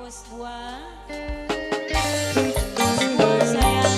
Bos buah. Bos buah sayang.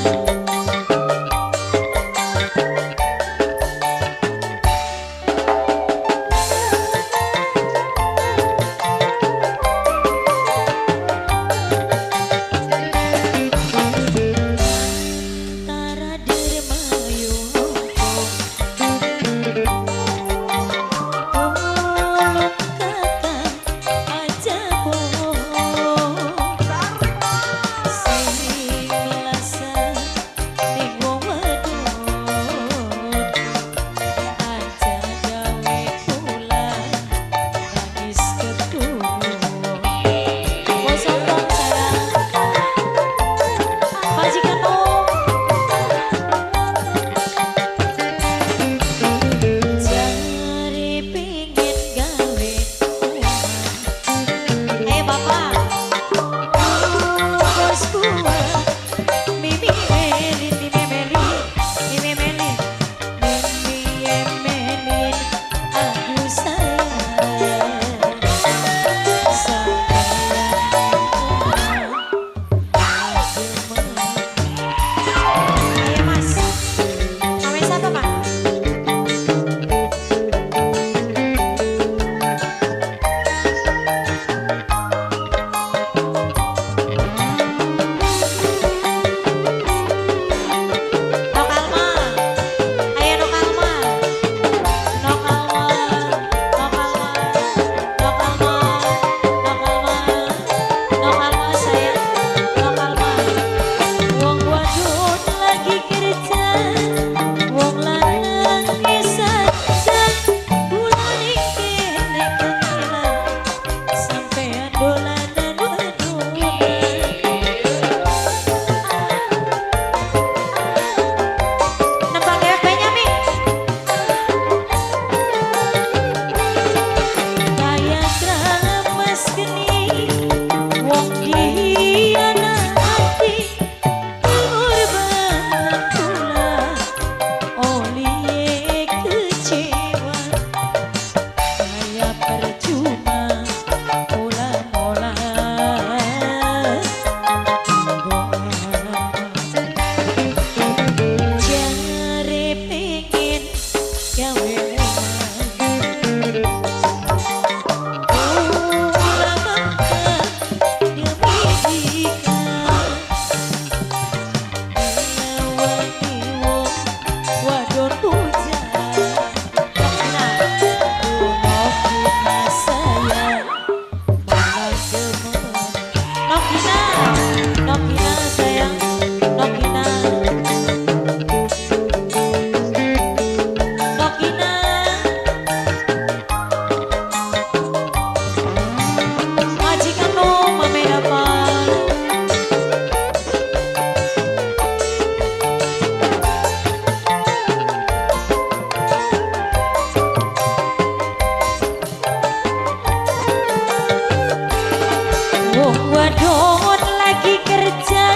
Wadon lagi kerja,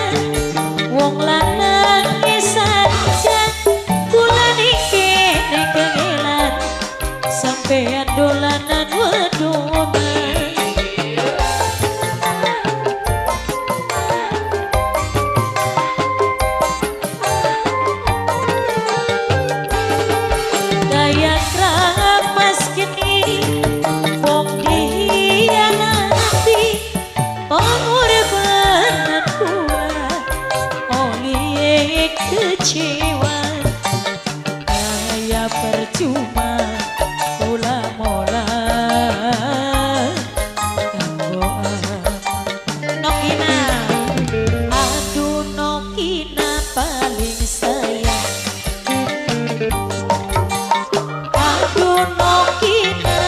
wong lanang saja, kula niki kengelan, sampean dolanan wedonan. Kaya kramas geni, wong dihianati. Pengorbanan kula oleh kecewa, kaya percuma kula mola kanggo Nokina. Aduh Nokina paling sayang, aduh Nokina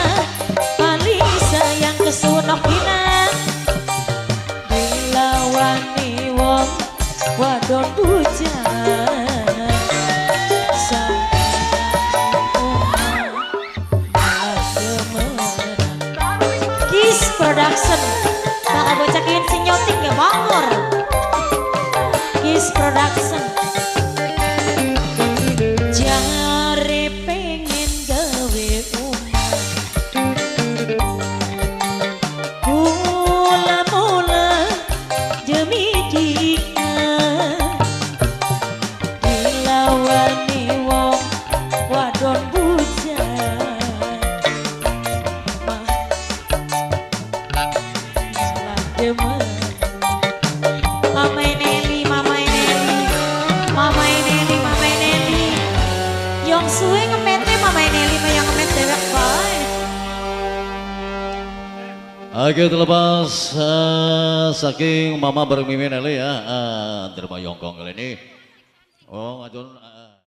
paling sayang kesuwun Nokina. Wadon bujang Kiss Production. Bakal bocah kian sing nyoting ya bangor. Kiss Production. Jare pengen gawe omah, kula mula demen. Mama Nelly, Mama Nelly, Mama Nelly, Mama Nelly. Yang suwe ngemete Mama Nelly mah yang ngemet dewek bae. Oke, terlepas saking Mama bareng Mimin Eli ya, Derma Yongkong kali ini. Oh, ngajun.